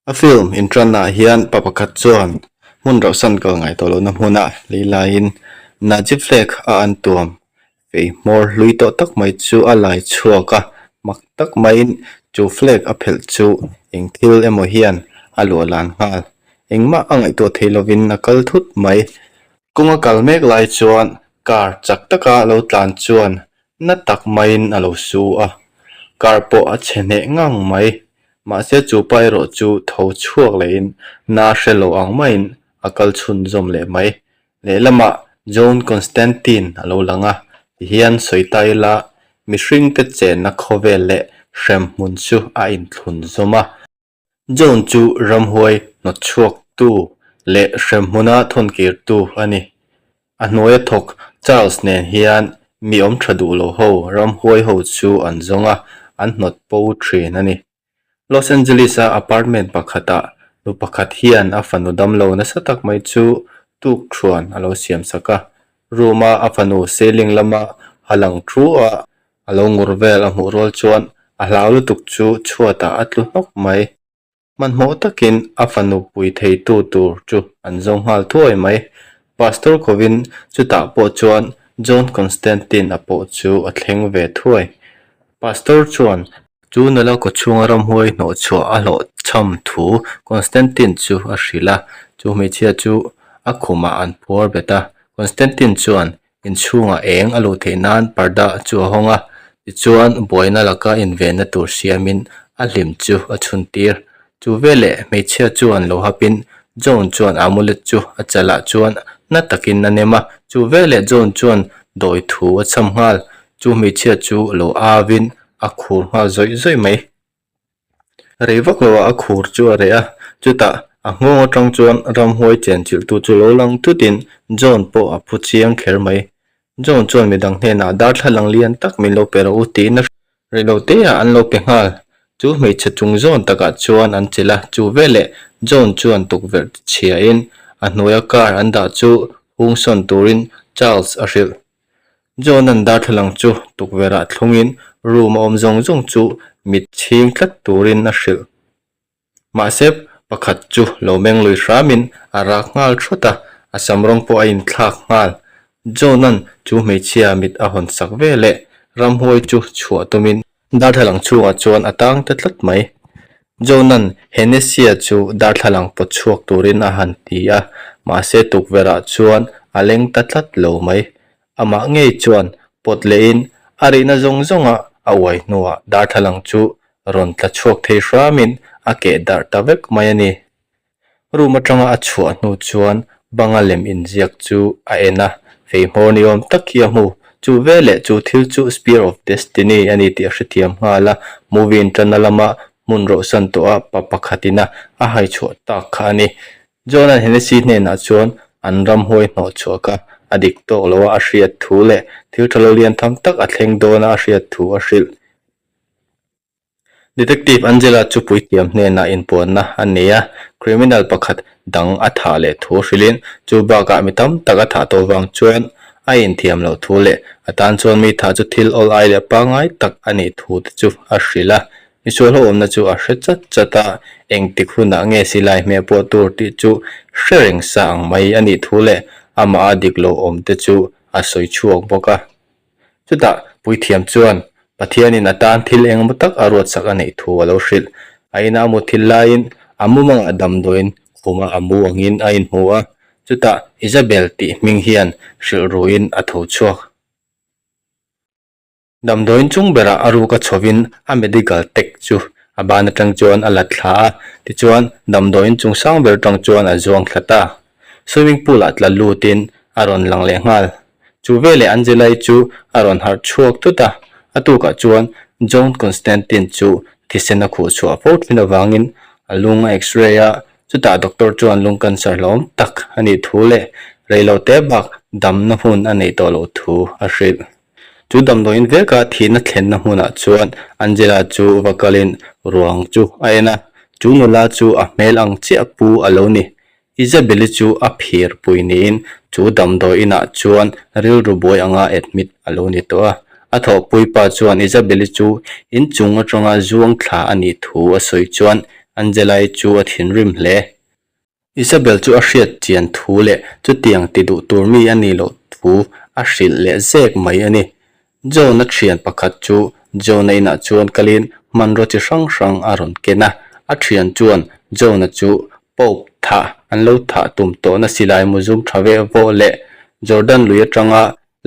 A film intranah hian pa pakhat chuan hmun rauhsan kal ngai tawh lohna hmuna lei laiin Nazi flag a an tuam fei hmawr hlui tawh tak mai chu a lai chhuak a mak tak maiin chu flag a phelh chu eng thil emaw hian a luah lan nghal engmah a ngaihtuah thei lovin a kal thut mai. Kawnga kal mek lai chuan car chak taka lo tlan chuan na tak maiin a lo su a, car pawh a chhe hneh ngang mai. Mahse chu pa erawh chu tho chhuak lehin na hre lo ang maiin a kal chhunzawm leh mai. Lehlamah John Constantine a lo lang a, tihian sawi ta ila mihringte chenna khawvel leh hremhmun chu a inthlun zawm a. John chu ramhuai hnawtchhuaktu leh hremhmuna thawnkirtu a ni. A hnuaia thawk Charles nen hian mi awm tha duh lo ho ramhuai ho chu an zawng a, an hnawt po thin a ni. Los Angeles-a apartment pakhatah nu pakhat hian a fanu damlo nasa tak mai chu tuk thuan a lo siamsak a. Room-a a fanu ceiling lama a lang thu a, A lo ngur vel a hmuh rual chuan a hlau lutuk chu chhuatah a tlu hnawk mai. Hmanhmawh takin a fanu pui theitu tur chu an zawng nghal thuai mai. Pastor kovin chutah pawh chuan John Constantine-a pawh chu a thleng ve thuai. Pastor chuan chu nula kawchhunga ramhuai hnawhchhuah a hlawhchham thu Constantine chu a hrilh a, chu hmeichhia chu a khumah an phuar bet a. Constantine chuan Inchhungah eng a luh theih nan parda chu a hawng a, tichuan buaina laka invenna tur siamin a hlim chu a chhun tir. Chu veleh hmeichhia chuan lo hapin John chuan amulet chu a chalah chuan na takin a nem a, chu veleh John chuan dawi thu a chham nghal. Chu hmeichhia chu lo avin a khur nghal zawih zawih mai. Rei vak lo ah a khur chu a reh a, chutah a nghawng atang chuan ramhuai chen chilh tu chu lo lang thutin John pawh a phu chiang kher mai. John chuan midang hnenah darthlalang lian tak min lo pe rawh u tiin a rei lo te ah an lo pe nghal. Chu hmeichhe chung zawn takah chuan an chilh a, chu veleh John chuan tukverh chhiain a hnuaia car an dah chu hung sawn turin Charles a hrilh. John-a'n darthlalang chu tukverhah thlungin room a awm zawng zawng chu mit chhing tlat turin a hrilh. Mahse, pakhat chu lo meng lui hramin a rak nghal thawt a, a sam rawng pawh a inthlak nghal. John-a'n chu hmeichhia mit a hawn sak ve leh ramhuai chu chhuah tumin darthlalang chhungah chuan a tang ta tlat mai. John-a'n Hennessy-a chu darthlalang pawt chhuak turin a han ti a, mahse tukverhah chuan a leng ta tlat lo mai. Amah ngei chuan pawt lehin a rihna zawng zawnga a uai hnuah darthlalang chu rawn tla chhuak thei hramin a keh darh ta vek mai a ni. Room atanga a chhuah hnu chuan banga lem inziak chu a en a, fei hmawr ni awm tak hi a hmu. Chu veleh chu thil chu Spear of Destiny a ni tih a hrethiam nghal a, movie inṭanna lama hmun rawhsan tawha pa pakhatin a a hai chhuah tak kha a ni. John-a'n Hennessy hnenah chuan an ramhuai hnawh chhuak a, a dik tawk lo a a hriat thu leh thil tha lo lian tham tak a thleng dawn a a hriat thu a hrilh. Detective Angela chu puithiam hnenah inpuanna a nei a, criminal pakhat dang a thah leh thu hrilhin chu bakah mi tam tak a thah tawh vang chuan a inthiam loh thu leh a tan chuan mi thah chu thil awl ai leh pangngai tak a nih thu te chu a hrilh a. Misual ho awmna chu a hre chat chat a, engtik hunah nge silai hmeh pawh tur tih chu hre reng sa ang mai a nih thu leh amah a dik lo awm te chu a sawi chhuak bawk a. Chutah Puithiam chuan Pathianin a tan thil engemaw tak a ruatsak a neih thu a lo hrilh. A ina a mut thil laiin a mumangah damdawiin khuma a mu angin a inhmu a, chutah Isabel tih hming hian hrilh ruin a tho chhuak. Damdawiin chung berah a ruk a chhovin a medical tag chu a ban atang chuan a la thla a, tichuan damdawiin chung sang ber atang chuan a zuang thla ta. Swimming pool ah tla lutin a rawn lang leh nghal. Chu veleh Angela-i chu a rawn harh chhuak thut a, a tukah chuan John Constantine chu thisen a khuh chhuah fo thin avangin a lung a x-ray a, chutah doctor chuan lung cancer hlawm tak a nih thu leh reilote bak damna hmun a neih tawh loh thu a hrilh. Chu damdawiin veka thihna thlenna hmunah chuan Angela chu va kalin ruang chu a en a, chu nula chu a hmel ang chiah pu a lo ni. Isabelle-i chu a phir pui niin chu damdawi inah chuan rilru buai anga admit a lo ni tawh a. A thawhpui pa chuan Isabelle-i chu inchung atanga zuang thla a nih thu a sawi chuan Angela-i chu a thinrim hle. Isabel chu a hriat chian thu leh chutiang ti duh tur mi a nih loh thu a hrilh leh zek mai a ni. John-a thian pakhat chu John-a inah chuan kalin hmanraw chi hrang hrang a rawn ken a. A thian chuan John-a chu Pope thah an lo thah tum tawhna silai muzum tha veh vawh leh Jordan lui atanga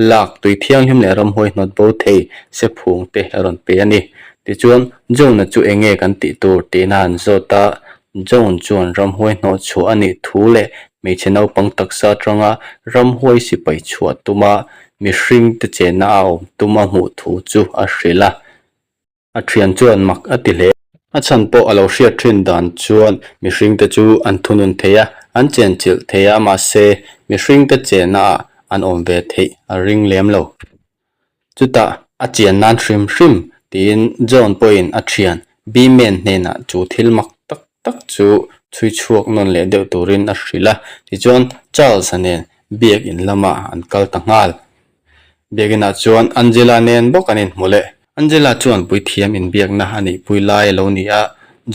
Lak, tui thianghlim leh ramhuai hnawt bo thei se phung te a rawn pe a ni. Tichuan, John-a chu eng nge kan tih tur tiin a han zawt a. John chuan ramhuai hnawh chhuah a nih thu leh hmeichhe naupang taksa atanga ramhuai sipai chhuah tuma mihringte chenna a awm tuma hmuh thu chu a hrilh a. A thian chuan mak a ti hle. A chhan pawh a lo hriat thin dan chuan mihringte chu an thunun thei a, an chenchilh thei a, mahse mihringte chenna ah an awm ve theih a ring lem lo. Chutah a chian nan hrim hrim tiin John pawhin a thian Beeman hnenah chu thil mak tak tak chu chhui chhuak nawn leh deuh turin a hrilh a, tichuan Charles-a nen biakin lamah an kal ta nghal. Biakinah chuan Angela nen bawk an inhmu leh. Angela chuan puithiam inbiakna a nihpui lai a lo ni a,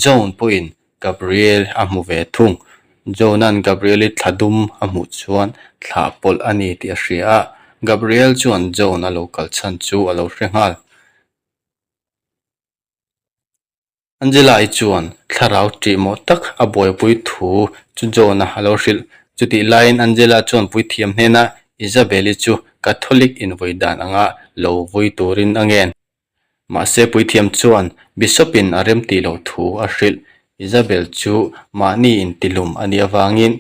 Joan pawhin Gabriel a hmu ve thung. Joan-a'n Gabriel-i thla dum a hmuh chuan thlah pawlh a ni tih a hria a, Gabriel chuan Joan a lo kal chhan chu a lo hre nghal. Angela-i chuan thlarau ṭihmawh tak a buaipui thu chu John-a a lo hrilh. Chutih laiin Angela chuan puithiam hnenah Isabel-i chu Catholic invui dan anga lo vui turin a ngen. Mahse puithiam chuan Bishop-in a remtih loh thu a hrilh. Isabel chu mahni intihlum a nih avangin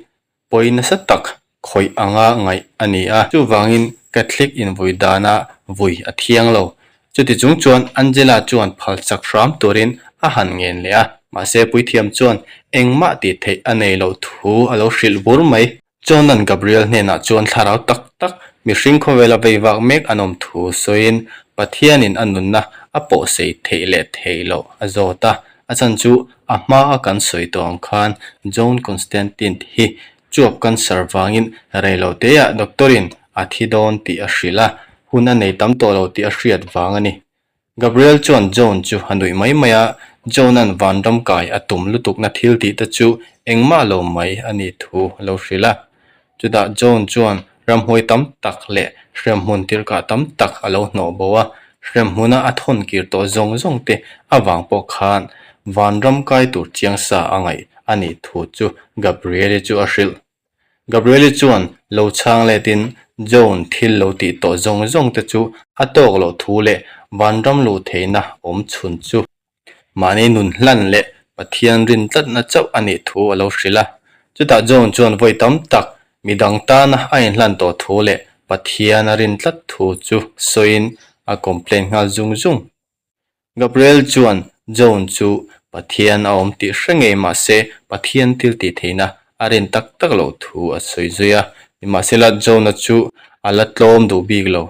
Pawi nasa tak khawih anga ngaih a ni a, chuvangin Catholic invui dana vui a thiang lo. Chuti chung chuan Angela chuan phal chak hram turin a han ngen leh a, mahse puithiam chuan engmah tih theih a nei loh thu a lo hrilh bur mai. John-a'n Gabriel hnenah chuan thlarau tak tak mihring khawvela vei vak mek an awm thu sawiin Pathianin a nunna a pawhsei theih leh theih loh a zawt a, A chhan chu a hma a kan sawi tawh ang khan John Constantine hi chuap cancer vangin rei lo teah doctor in a thi dawn tih a hrilh a, hun a nei tam tawh lo tih a hriat vang a ni. Gabriel chuan John chu a nuih mai mai a, John-a'n vanram kai a tum lutukna thil tih te chu engmah lo mai a nih thu a lo hrilh a. Chutah John chuan ramhuai tam tak leh hremhmun tirhkah tam tak a lo hnawh bo a, hremhmuna a thawn kir tawh zawng zawng te avang pawh khan vanram kai tur chiang sa a ngaih a nih thu chu Gabriel-i chu a hrilh. Gabriel-i chuan lo chhang letin John thil lo tih tawh zawng zawng te chu a tawk loh thu leh vanram luh theihna awm chhun chu Mahni nun hlan leh Pathian rin tlatna chauh a nih thu a lo hrilh a. Chutah John chuan vawi tam tak midang tana a inhlan tawh thu leh Pathian a rin tlat thu chu sawiin a complain nghal zung zung. Gabriel chuan John chu Pathian a awm tih hre ngei mah se Pathian thil tih theihna a rin tak tak loh thu a sawi zui a. Nimahsela John-a chu a la tlawm duh bik lo.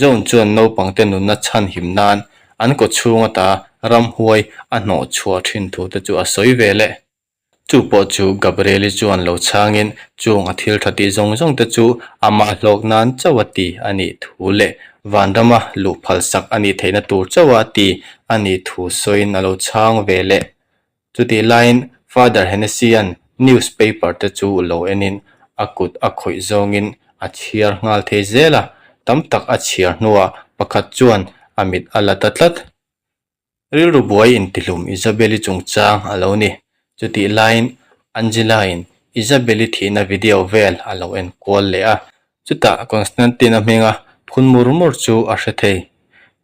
John chuan naupangte nunna chhan him nan an kaw chhung ata ramhuai a hnawh chhuah thin thu te chu a sawi ve leh. Chu pawh chu Gabriel-i chuan lo chhangin chung a thil tha tih zawng zawng te chu amah hlawk nan chauh a ti a nih thu leh vanrama luh phalsak a nih theihna tur chauh a ti a nih thu sawiin a lo chhang ve leh. Chutih laiin Father Hennessy-a'n newspaper te chu lo enin a kut a khawih zawngin a chhiar nghal thei zel a, tam tak a chhiar hnuah pakhat chuan a mit a la ta tlat. Rilru buai intihlum Isabel-i chungchang a lo ni. Chutih laiin Angela-in Isabel-i thihna video vel a lo en kual leh a, Chutah Constantine-a hminga phun mur mur chu a hre thei.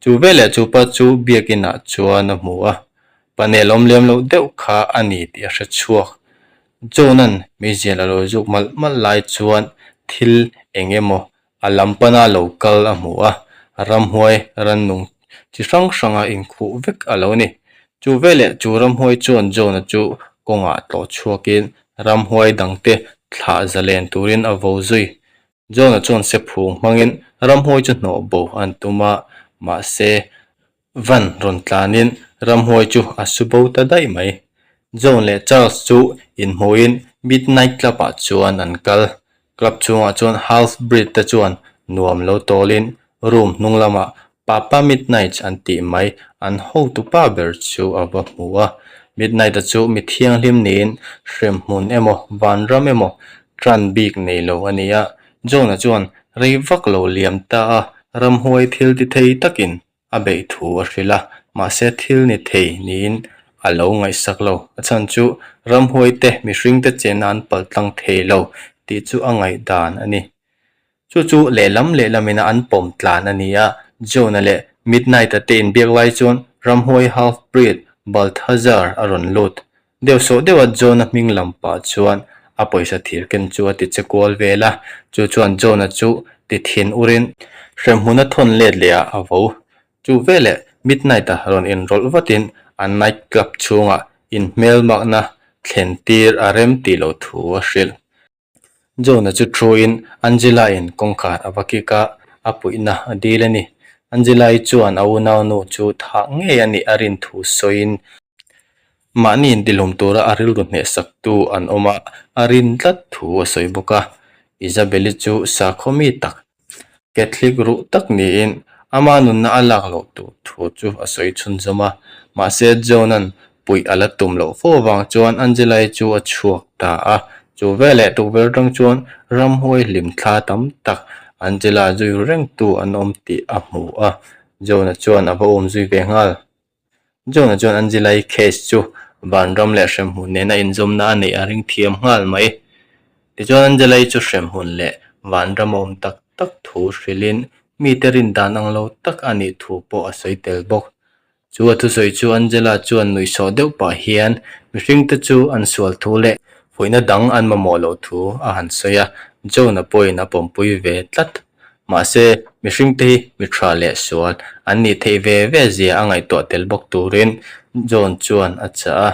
Chu veleh chu pa chu biakinah chuan a hmu a, panel awm lem loh deuh kha a ni tih a hre chhuak. John-a'n meizial a lo zuk malh malh lai chuan thil eng emaw a lam pana lo kal a hmu a, ramhuai rannung chi hrang hranga inkhuh vek a lo ni. Chu veleh chu ramhuai chuan John-a chu kawngah tlawh chhuakin Ramhuai dangte thlah zalen turin a vo zui. John-a chuan sephung hmangin ramhuai chu hnawh bo an tum a, mahse van rawn tlanin ramhuai chu a su bo ta daih mai. John leh Charles chu inhmuhin Midnight Club-ah chuan an kal. Club chhungah chuan Half Breed te chuan nuam lo tawlin room hnung lamah Papa Midnight an tih mai an hotupa ber chu a va hmu a. Midnight-a chu mi thianghlim niin hremhmun emaw vanram emaw tan bik nei lo a ni a. John-a chuan rei vak lo liam ta a, ramhuai thil ti thei takin a beih thu a hrilh a, mahse thil ni thei niin a lo ngaihsak lo. A chhan chu ramhuai te mihring te chenna an pal tlang thei lo tih chu a ngaihdan a ni. Chu chu lehlam lehlamina an pawm tlan a ni a, John-a leh Midnight-a te inbiak lai chuan ramhuai half-breed Balthazar a rawn lut. Deuh sawh deuha John-a hming lam pah chuan a pawisa thir ken chu a ti che kual vel a, chu chuan John-a chu ti thin urin hremhmun a thawn let leh ah a vo. Chu veleh Midnight-a rawn inrawlh vatin a night club chhungah inhmelmakna thlen tir a rem tih loh thu a hrilh. John-a chu thu-in Angela-in kawngkhar a va kik a, a puihna a dil a ni. Angela-i chuan a unaunu chu thah ngei a nih a rin thu sawiin mahni intihlum tura a rilru hnehsaktu an awm a, a rin tlat thu a sawi bawk a. Isabel-i chu sakhaw mi tak Catholic ruh tak niin ama nunna a lak loh tur thu chu a sawi chhunzawm a, mahse John-a'n puih a la tum loh fo avang chuan Angela-i chu a chhuak ta a. Chu veleh tukverh atang chuan ramhuai hlim thla tam tak Angela zui rengtu an awm tih a hmu a, John-a chuan a va um zui ve nghal. John-a chuan Angela-i case chu vanram leh hremhmun nena inzawmna a neih a ring thiam nghal mai. Tichuan Angela-i chu hremhmun leh vanram a awm tak tak thu hrilhin mite rin dan ang lo tak a nih thu pawh a sawi tel bawk. Chu a thusawi chu Angela chuan nuihsawh deuh pah hian mihringte chu an sual thu leh fuihna dang an mamawh loh thu a han sawi a, John-a pawhin a pawmpui ve tlat. Mahse, mihringte hi mi tha leh sual an nih theih ve ve zia a ngaihtuah tel bawk turin John chuan a chah a.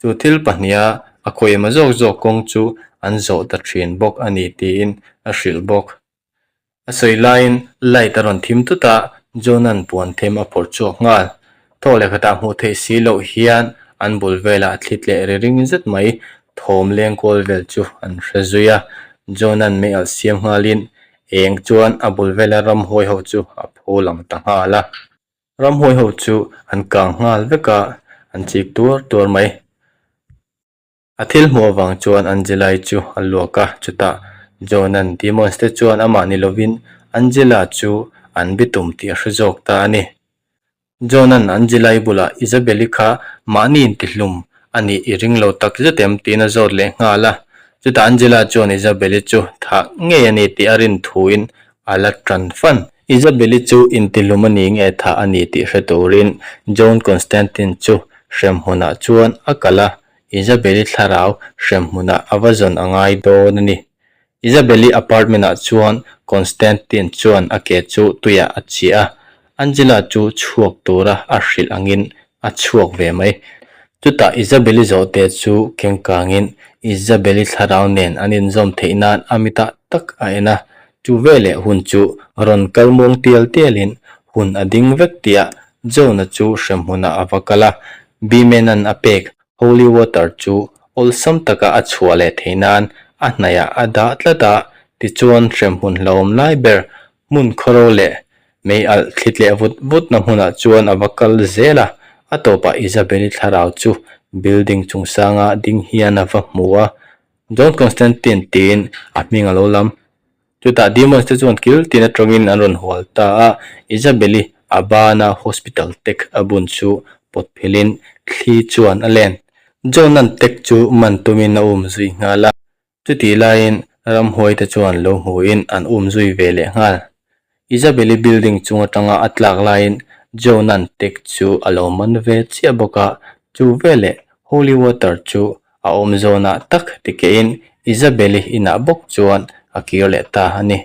Chu thil pahniha a khawiah zawk zawk kawng chu an zawh ta thin bawk a ni tiin a hrilh bawk. A sawi laiin light a rawn thim tut a, John-a'n puan them a phawrh chhuak nghal. Thaw leh khatah hmuh theih si loh hian an bul velah thli tleh ri ring zet mai thawm leng kual vel chu an hre zui a. John-a'n mei alh siam nghalin eng chuan a bul vela ramhuai ho chu a phu lang ta nghal a. Ramhuai ho chu an kang nghal vek a, an chik tuar tuar mai. A thil hmuh avang chuan Angela-i chu a luak a, chutah John-a'n demons te chuan amah ni lovin Angela chu an bitum tih a hre zawk ta a ni. John-a'n Angela-i bulah Isabel-i kha mahni intihlum a nih i ring lo tak zet em tiin a zawt leh nghal a, chutah Angela chuan Isabel-i chu thah ngei a ni tih a rin thuin a la tan fan. Isabel-i chu intihlum a ni nge thah a ni tih hre turin John Constantine chu hremhmunah chuan a kal a, Isabel-i thlarau hremhmunah a va zawn a ngai dawn a ni. Isabel-i apartment-ah chuan Constantine chuan a ke chu tuiah a chiah a, Angela chu chhuak tura a hrilh angin a chhuak ve mai. Chutah Isabel-i zawhte chu kengkangin Isabel-i thlarau nen an inzawm theih nan a mitah tak a en a, chu veleh hun chu rawn kal muang tial tialin hun a ding vek tihah John-a chu hremhmunah a va kal a, Beeman-a'n a pek Holy Water chu awlsam taka a chhuah leh theih nan a hnaihah a dah tlat a, tichuan hremhmun hlauhawm lai ber hmun khawro leh mei alh thli tleh vut vutna hmunah chuan a va kal zel a, a tawpah Isabel-i thlarau chu building chungsanga ding hian a va hmu a, John Constantine tiin a hming a lo lam. Chutah demons te chuan kil tin atangin an rawn hual ta a, Isabel-i a bana hospital tag a bun chu pawt phelin thli chuan a len. John-a'n tag chu man tumin a um zui nghal a, chutih laiin ramhuai te chuan lo hmuin an um zui ve leh nghal. Isabel-i building chung atanga a tlak laiin John-a'n tag chu a lo man ve chiah bawk a, chu veleh holy water chu A awm zawnah tak tikehin Isabel-i inah bawk chuan a kir leh ta a ni.